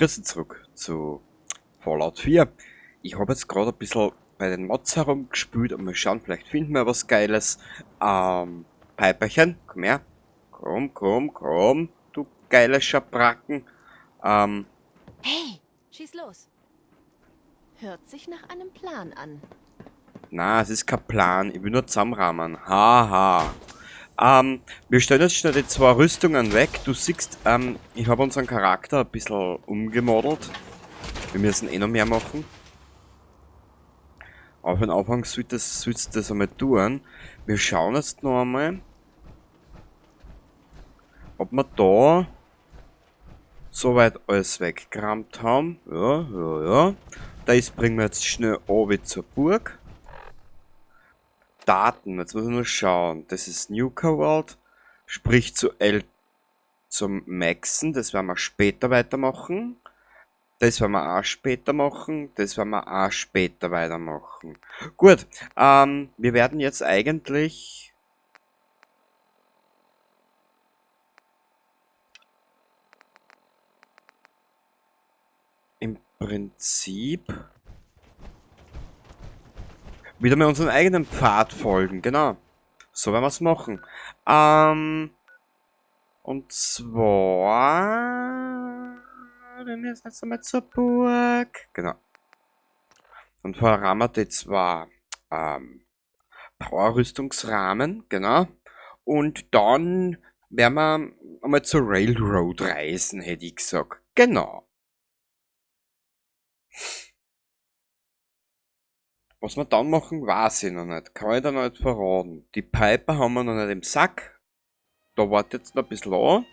Grüße zurück zu Fallout 4. Ich habe jetzt gerade ein bisschen bei den Mods herumgespült und mal schauen, vielleicht finden wir was Geiles. Piperchen, komm her. Komm, komm, komm, du geile Schabracken. Hey, schieß los. Hört sich nach einem Plan an. Na, es ist kein Plan. Ich will nur zusammenrahmen. Haha. Wir stellen jetzt schnell die zwei Rüstungen weg. Du siehst, ich habe unseren Charakter ein bisschen umgemodelt. Wir müssen eh noch mehr machen. Aber für den Anfang solltest du das einmal tun. Wir schauen jetzt noch einmal, ob wir da soweit alles weggerammt haben. Ja, ja, ja. Das bringen wir jetzt schnell runter zur Burg. Daten, jetzt muss ich nur schauen. Das ist Nuka World, sprich zu L zum Maxen, das werden wir später weitermachen. Das werden wir auch später machen, das werden wir auch später weitermachen. Gut, wir werden jetzt eigentlich im Prinzip wieder mal unseren eigenen Pfad folgen, genau. So werden wir's machen. Und zwar, wir müssen jetzt einmal zur Burg. Genau. Und vorher haben wir die zwei Power-Rüstungsrahmen, genau. Und dann werden wir einmal zur Railroad reisen, hätte ich gesagt. Genau. Was wir dann machen, weiß ich noch nicht. Kann ich da noch nicht verraten. Die Piper haben wir noch nicht im Sack. Da wartet jetzt noch ein bisschen an,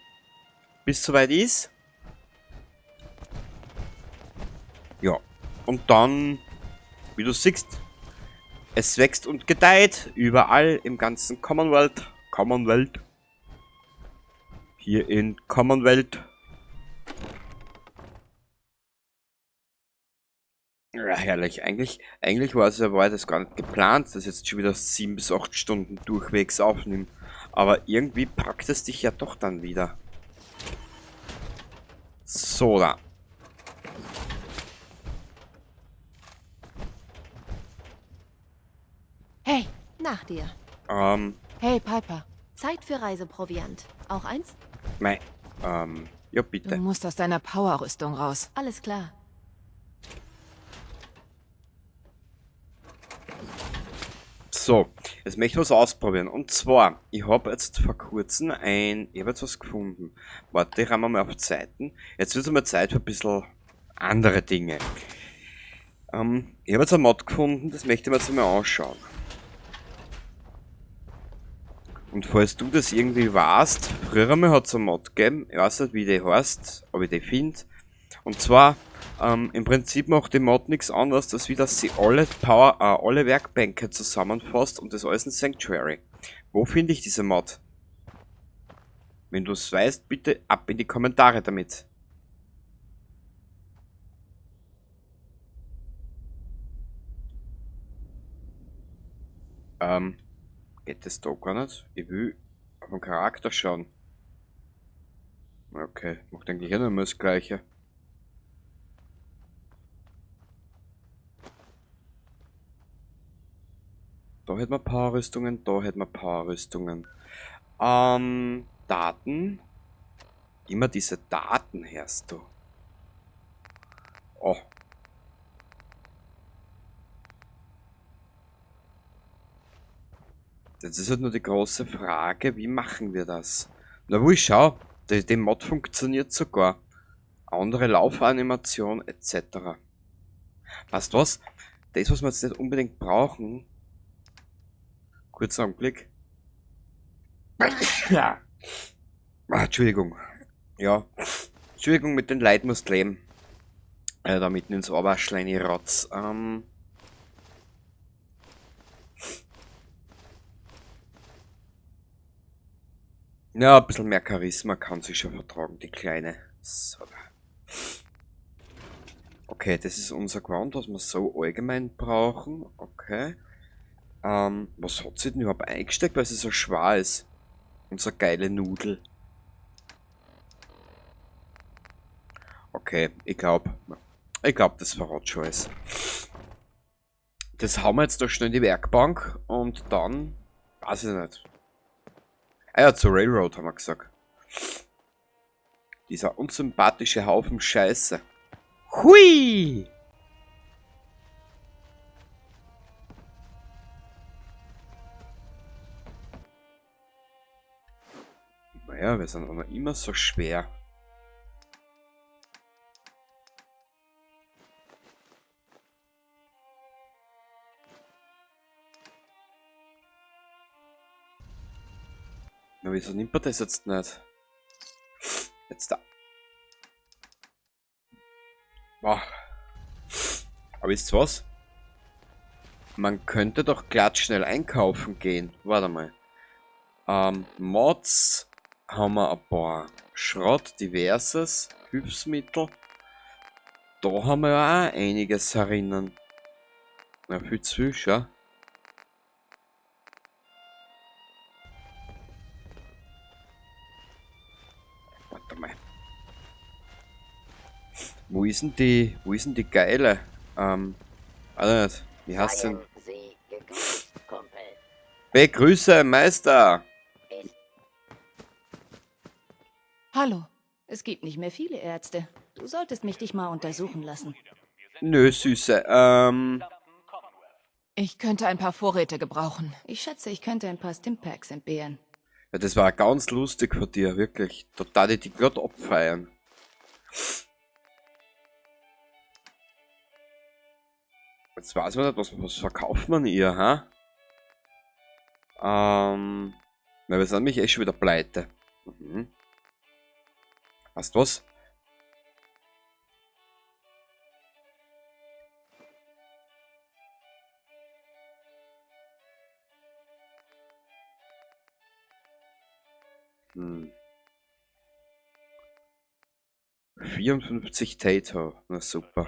bis es soweit ist. Ja, und dann, wie du siehst, es wächst und gedeiht überall im ganzen Commonwealth. Commonwealth. Hier in Commonwealth. Ja, herrlich. Eigentlich war es ja, war das gar nicht geplant, dass ich jetzt schon wieder 7 bis 8 Stunden durchwegs aufnehme. Aber irgendwie packt es dich ja doch dann wieder. So, da. Hey, nach dir. Hey, Piper. Zeit für Reiseproviant. Auch eins? Nein. Ja, bitte. Du musst aus deiner Powerrüstung raus. Alles klar. So, jetzt möchte ich was ausprobieren. Und zwar, ich hab jetzt vor kurzem ein, ich hab jetzt was gefunden. Warte, ich räume mal auf Zeiten. Jetzt wird's mal Zeit für ein bisschen andere Dinge. Ich hab jetzt ein Mod gefunden, das möchte ich mir jetzt mal anschauen. Und falls du das irgendwie weißt, früher einmal hat's einen Mod gegeben, ich weiß nicht, wie die heißt, ob ich die find. Und zwar, im Prinzip macht die Mod nichts anderes, als wie dass sie alle Werkbänke zusammenfasst und das alles in Sanctuary. Wo finde ich diese Mod? Wenn du's weißt, bitte ab in die Kommentare damit. Geht das da gar nicht? Ich will auf den Charakter schauen. Okay, macht eigentlich auch noch immer das Gleiche. Da hätten wir Power-Rüstungen, da hätten wir Power-Rüstungen. Daten. Immer diese Daten hörst du. Oh. Das ist halt nur die große Frage, wie machen wir das? Na, wo ich schau, die Mod funktioniert sogar. Andere Laufanimation et cetera. Weißt du was? Das, was wir jetzt nicht unbedingt brauchen. Kurzer Augenblick. Ah, Entschuldigung. Ja. Entschuldigung, mit den Leuten musst du leben. Da mitten ins Oberschlein, ich Rotz. Ja, ein bisschen mehr Charisma kann sich schon vertragen, die Kleine. So. Okay, das ist unser Gewand, was wir so allgemein brauchen. Okay. Was hat sie denn überhaupt eingesteckt, weil sie so schwer ist? Unsere geile Nudel. Okay, ich glaube, das verrät schon alles. Das hauen wir jetzt da schnell in die Werkbank und dann, weiß ich nicht. Ah ja, zur Railroad haben wir gesagt. Dieser unsympathische Haufen Scheiße. Hui! Naja, wir sind auch noch immer so schwer. Na, wieso nimmt man das jetzt nicht? Jetzt da. Boah. Aber wisst ihr was? Man könnte doch glatt schnell einkaufen gehen. Warte mal. Mods haben wir ein paar. Schrott, diverses, Hilfsmittel. Da haben wir ja auch einiges herinnen. Na, viel zu viel, schau. Warte mal. Wo ist denn die Geile? Also nicht. Wie heißt denn? Begrüße, Meister! Hallo. Es gibt nicht mehr viele Ärzte. Du solltest mich dich mal untersuchen lassen. Nö, Süße. Ich könnte ein paar Vorräte gebrauchen. Ich schätze, ich könnte ein paar Stimpacks entbehren. Ja, das war ganz lustig von dir, wirklich. Da tat ich dich grad abfeiern. Jetzt weiß man nicht, was verkauft man ihr, ha? Na, wir sind nämlich eh schon wieder pleite. Mhm. Weißt du was? Hm. 54 Tato. Na super.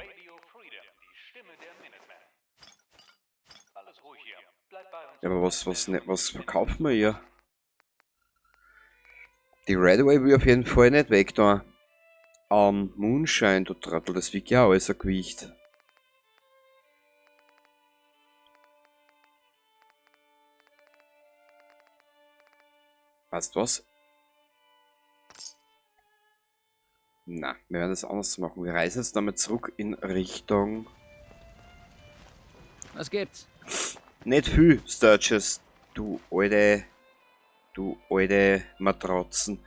Ja, aber was verkauft man hier? Die Redaway will auf jeden Fall nicht weg da. Moonshine, du Trottel, das wiegt ja alles ein Gewicht. Weißt du was? Na, wir werden das anders machen. Wir reisen jetzt damit zurück in Richtung... Was gibt's? Nicht viel, Sturges, du alte Matratzen.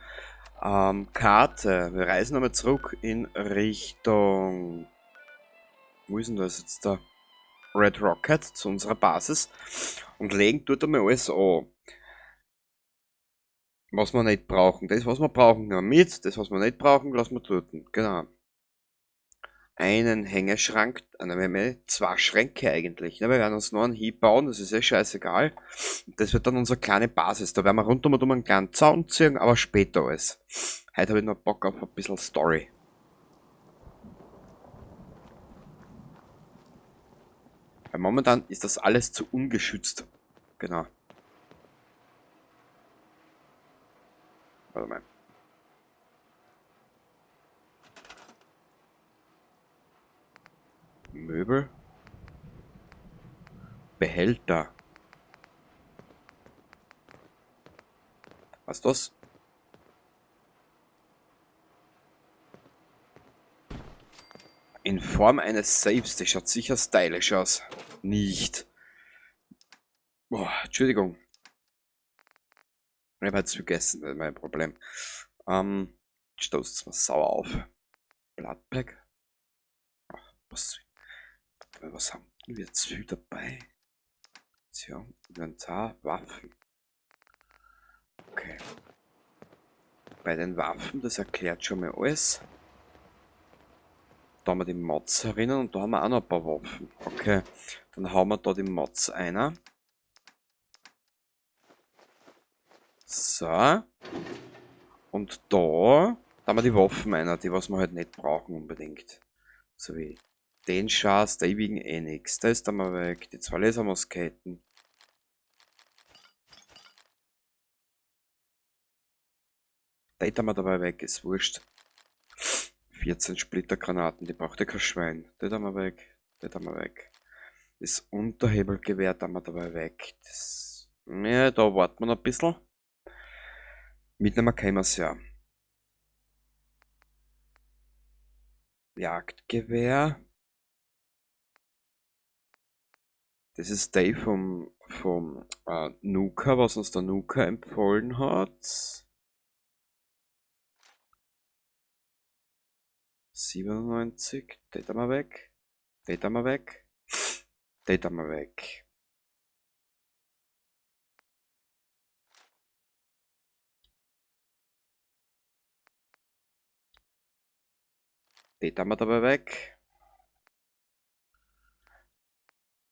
Karte. Wir reisen nochmal zurück in Richtung... Wo ist denn das jetzt da? Red Rocket, zu unserer Basis. Und legen dort einmal alles an. Was wir nicht brauchen. Das, was wir brauchen, nehmen wir mit. Das, was wir nicht brauchen, lassen wir dort. Genau. Einen Hängeschrank, nein, wir haben zwei Schränke eigentlich. Ne? Wir werden uns noch einen hier bauen, das ist eh scheißegal. Das wird dann unsere kleine Basis. Da werden wir rundum und um einen kleinen Zaun ziehen, aber später alles. Heute habe ich noch Bock auf ein bisschen Story. Weil momentan ist das alles zu ungeschützt. Genau. Warte mal. Möbel. Behälter. Was ist das? In Form eines Safes, das schaut sicher stylisch aus. Nicht. Boah, Entschuldigung. Ich hab jetzt vergessen, das ist mein Problem. Stoßt's mir sauer auf. Bloodpack. Ach, was? Was haben wir jetzt viel dabei? Tja, Inventar, Waffen. Okay. Bei den Waffen, das erklärt schon mal alles. Da haben wir die Mods herinnen und da haben wir auch noch ein paar Waffen. Okay, dann hauen wir da die Mods einer. So. Und da haben wir die Waffen einer, die was wir halt nicht brauchen unbedingt. So wie den Schatz, der wiegen eh nix. Da ist dann mal weg. Die zwei Lasermusketen. Da ist mal dabei weg, ist wurscht. 14 Splittergranaten, die braucht ja kein Schwein. Die da mal weg, die da mal weg. Das Unterhebelgewehr da wir dabei weg. Das, ja, da warten wir noch ein bisschen. Mitnehmen können wir's ja. Jagdgewehr. Das ist der vom Nuka, was uns der Nuka empfohlen hat. 97, den da mal weg. Den da mal weg. Den da mal weg. Den da mal dabei weg.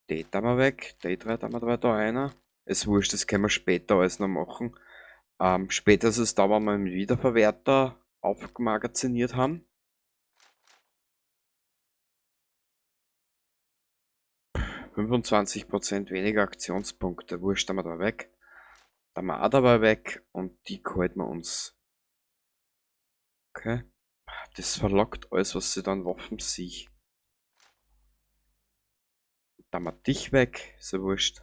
Den da mal weg. Die drei da mal dabei, da einer. Ist wurscht, das können wir später alles noch machen. Spätestens da, wenn wir einen Wiederverwerter aufmagaziniert haben. 25% weniger Aktionspunkte. Wurscht, da wir da weg. Da wir auch dabei weg und die halten wir uns. Okay. Das verlockt alles, was sie dann Waffen sieht. Da wir dich weg, ist ja wurscht.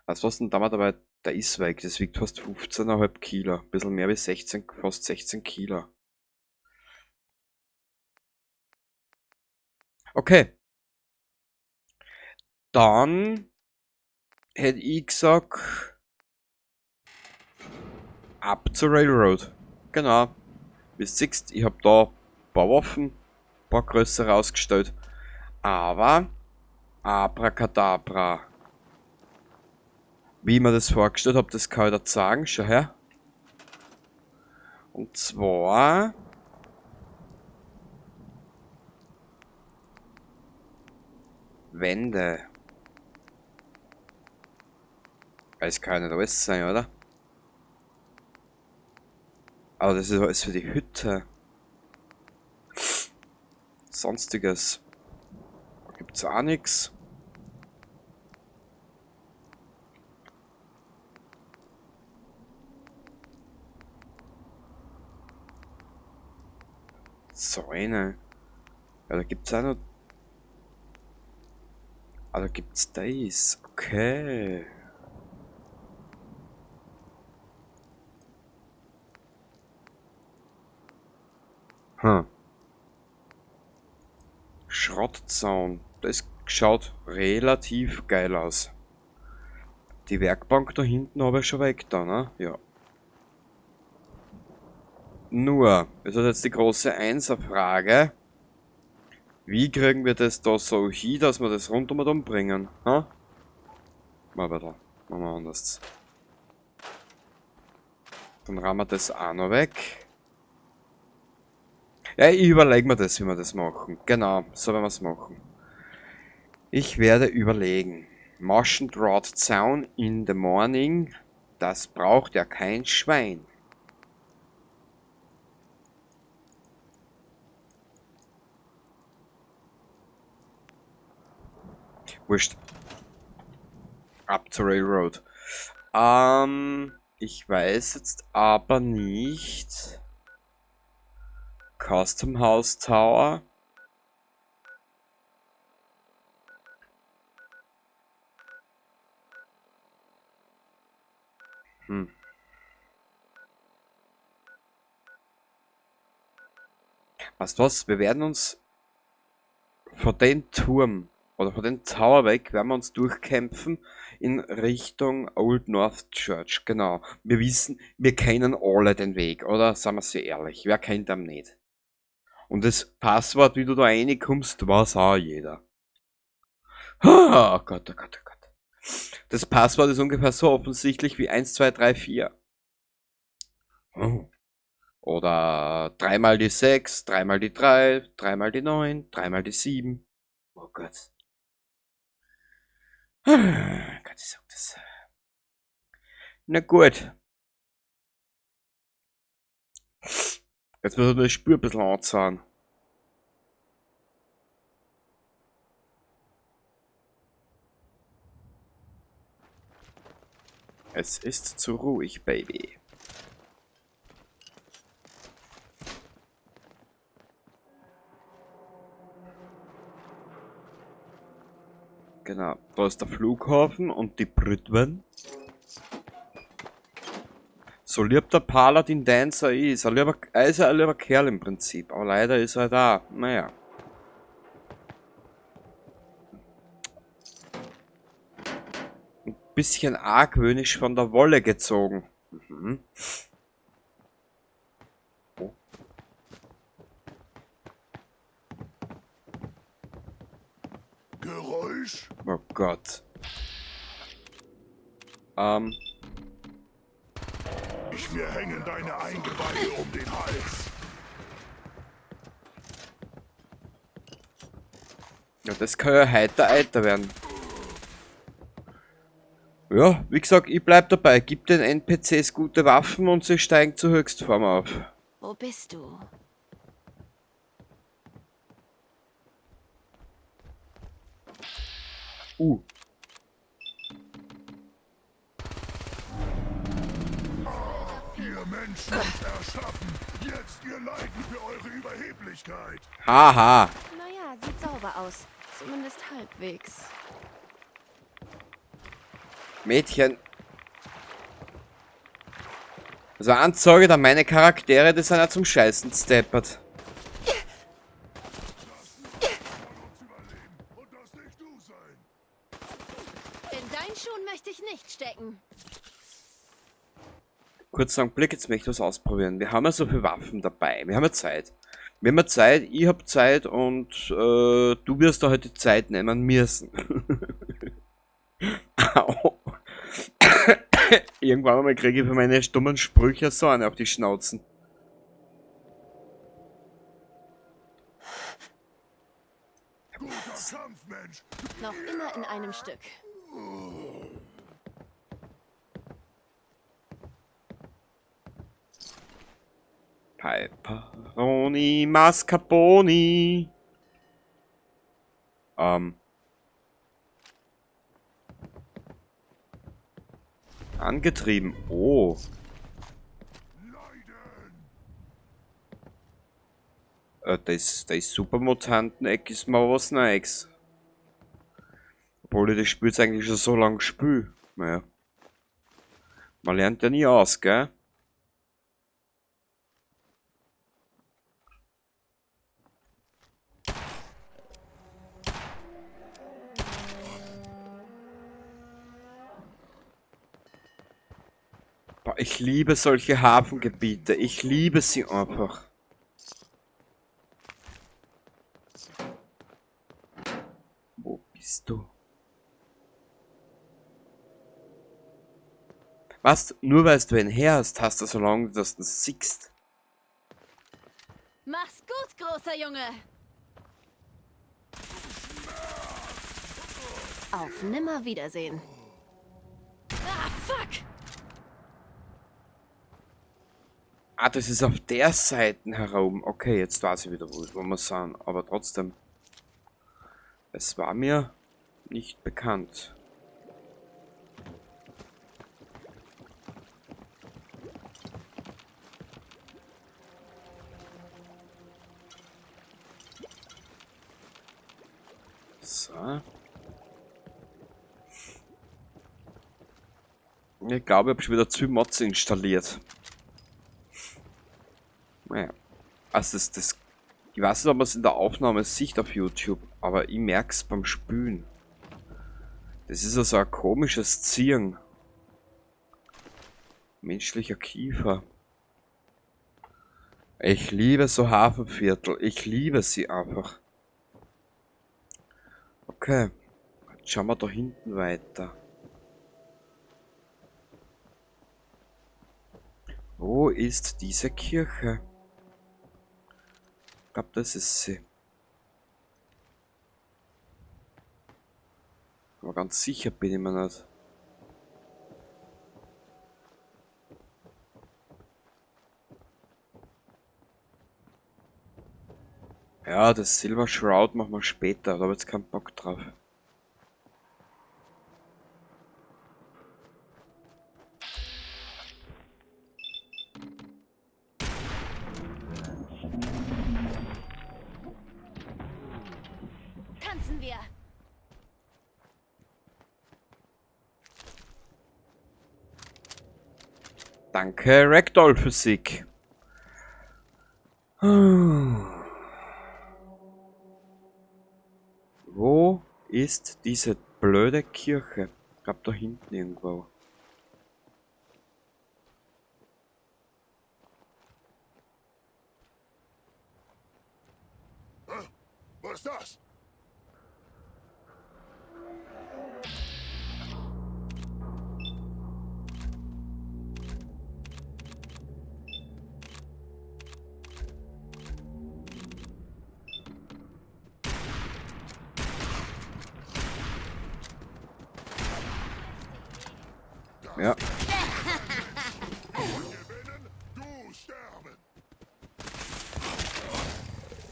Also was denn da mal dabei? Der ist weg, das wiegt fast 15,5 Kilo. Ein bisschen mehr wie 16, fast 16 Kilo. Okay. Dann hätte ich gesagt, ab zur Railroad. Genau. Wie du siehst, ich hab da ein paar Waffen, ein paar größere ausgestellt. Aber, Abracadabra. Wie ich mir das vorgestellt hab, das kann ich dir sagen. Schau her. Und zwar Wände. Es kann ja nicht alles sein, oder? Aber das ist alles für die Hütte. Sonstiges. Da gibt's auch nix. Zäune. Ja, da gibt's auch noch. Ah, da gibt's das. Okay. Schrottzaun. Das schaut relativ geil aus. Die Werkbank da hinten habe ich schon weg da, ne? Ja. Nur, das ist jetzt die große Einserfrage. Wie kriegen wir das da so hin, dass wir das rundum und umbringen? Ha? Mal weiter. Machen wir anders. Dann rammen wir das auch noch weg. Ja, ich überleg mir das, wie wir das machen. Genau, so werden wir's machen. Ich werde überlegen. Maschendrahtzaun in the morning. Das braucht ja kein Schwein. Wurscht. Up to Railroad. Ich weiß jetzt aber nicht. Custom House Tower. Weißt du was? Wir werden uns vor den Turm oder von den Tower weg werden wir uns durchkämpfen in Richtung Old North Church. Genau. Wir wissen, wir kennen alle den Weg, oder? Sagen wir sehr ehrlich. Wer kennt ihn nicht? Und das Passwort, wie du da reinkommst, weiß auch jeder. Oh Gott, oh Gott, oh Gott. Das Passwort ist ungefähr so offensichtlich wie 1, 2, 3, 4. Oh. Oder 3 mal die 6, 3 mal die 3, 3 mal die 9, 3 mal die 7. Oh Gott. Gott, ich sag das. Na gut. Jetzt müssen wir das Spür ein bisschen anzahlen. Es ist zu ruhig, Baby. Genau, da ist der Flughafen und die Brütwen. So lieb der Paladin Dancer ist, er ist ein lieber Kerl im Prinzip, aber leider ist er da, naja. Ein bisschen argwöhnisch von der Wolle gezogen. Mhm. Oh. Geräusch? Oh Gott. Mir hängen deine Eingeweide um den Hals. Ja, das kann ja heiter heiter werden. Ja, wie gesagt, ich bleib dabei. Gib den N P Cs gute Waffen und sie steigen zur Höchstform auf. Wo bist du? Ihr Menschen erschaffen jetzt ihr Leiden für eure Überheblichkeit. Haha. Naja, sieht sauber aus. Zumindest halbwegs. Mädchen. Also Ansage, da meine Charaktere, die sind ja zum Scheißen steppert. In deinen Schuhen möchte ich nicht stecken. Kurz einen Blick, jetzt möchte ich was ausprobieren. Wir haben ja so viele Waffen dabei. Wir haben ja Zeit. Wir haben ja Zeit, ich hab Zeit und du wirst da heute Zeit nehmen müssen. Au. Irgendwann einmal kriege ich für meine stummen Sprüche so eine auf die Schnauzen. Guter Kampf, Mensch. Noch immer in einem Stück. Pepperoni Mascarpone. Angetrieben. Oh. Das Supermutanten-Eck ist mal was Neues. Obwohl ich das Spiel jetzt eigentlich schon so lange spiele. Naja. Man lernt ja nie aus, gell? Boah, ich liebe solche Hafengebiete. Ich liebe sie einfach. Wo bist du? Was? Nur weil du einen her hast, hast du so lange, dass du ihn siehst. Mach's gut, großer Junge! Auf Nimmerwiedersehen. Ah, fuck! Ah, das ist auf der Seite herum. Okay, jetzt weiß ich wieder, wo wir sind. Aber trotzdem. Es war mir nicht bekannt. So. Ich glaube, ich hab schon wieder zu Mods installiert. Naja. Also das, das, ich weiß nicht, ob man es in der Aufnahme sieht auf YouTube, aber ich merk's beim Spülen. Das ist also ein komisches Ziehen. Menschlicher Kiefer. Ich liebe so Hafenviertel. Ich liebe sie einfach. Okay. Jetzt schauen wir da hinten weiter. Wo ist diese Kirche? Ich glaub, das ist sie. Aber ganz sicher bin ich mir nicht. Ja, das Silver Shroud machen wir später, da hab ich jetzt keinen Bock drauf. Schießen wir. Danke, Ragdoll Physik. Wo ist diese blöde Kirche? Ich glaub, da hinten irgendwo. Was ist das? Ja. Gewinnen, du sterben.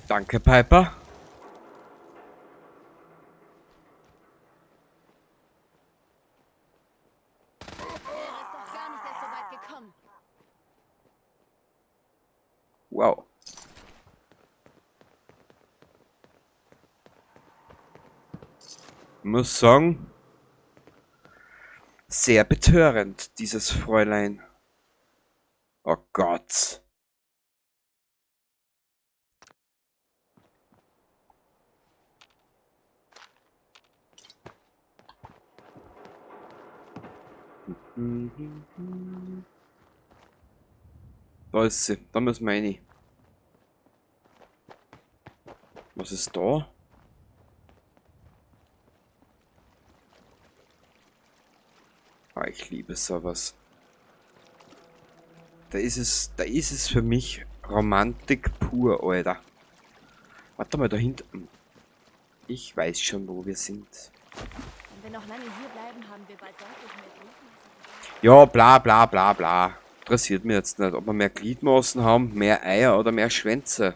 Danke, Piper. Wäre es doch gar nicht erst so weit gekommen. Wow. Muss sagen, sehr betörend, dieses Fräulein. Oh Gott. Da ist sie, da müssen wir rein. Was ist da? Ah, ich liebe sowas. Da ist es für mich Romantik pur, Alter. Warte mal, da hinten. Ich weiß schon, wo wir sind. Wenn wir noch lange hier bleiben, haben wir bald deutlich mehr Gliedmaßen. Ja, bla bla bla bla. Interessiert mich jetzt nicht, ob wir mehr Gliedmaßen haben, mehr Eier oder mehr Schwänze.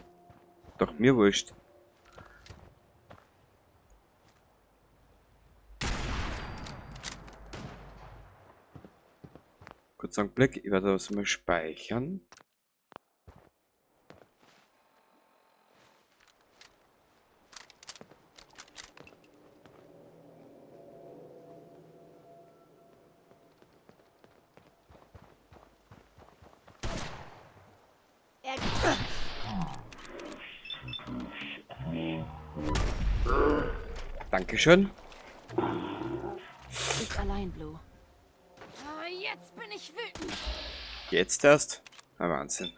Doch mir wurscht. Kurz einen Blick, ich werde das mal speichern. Dankeschön. Nicht allein, Blue. Ah, jetzt bin ich wütend. Jetzt erst? Ah, Wahnsinn.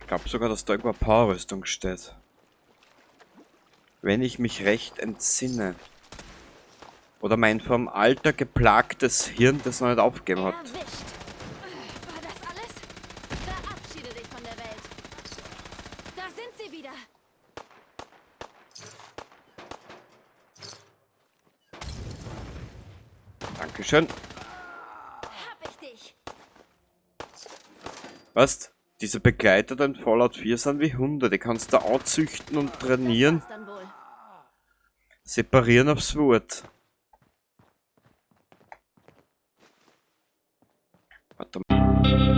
Ich glaub sogar, dass da irgendwo eine Powerrüstung steht. Wenn ich mich recht entsinne. Oder mein vom Alter geplagtes Hirn das noch nicht aufgegeben hat. Erwischt. War das alles? Verabschiede dich von der Welt. Da sind sie wieder. Dankeschön. Hab ich dich. Was? Diese Begleiter in Fallout 4 sind wie Hunde. Die kannst du auch züchten und trainieren. Das war's dann wohl. Separieren aufs Wort. Warte mal.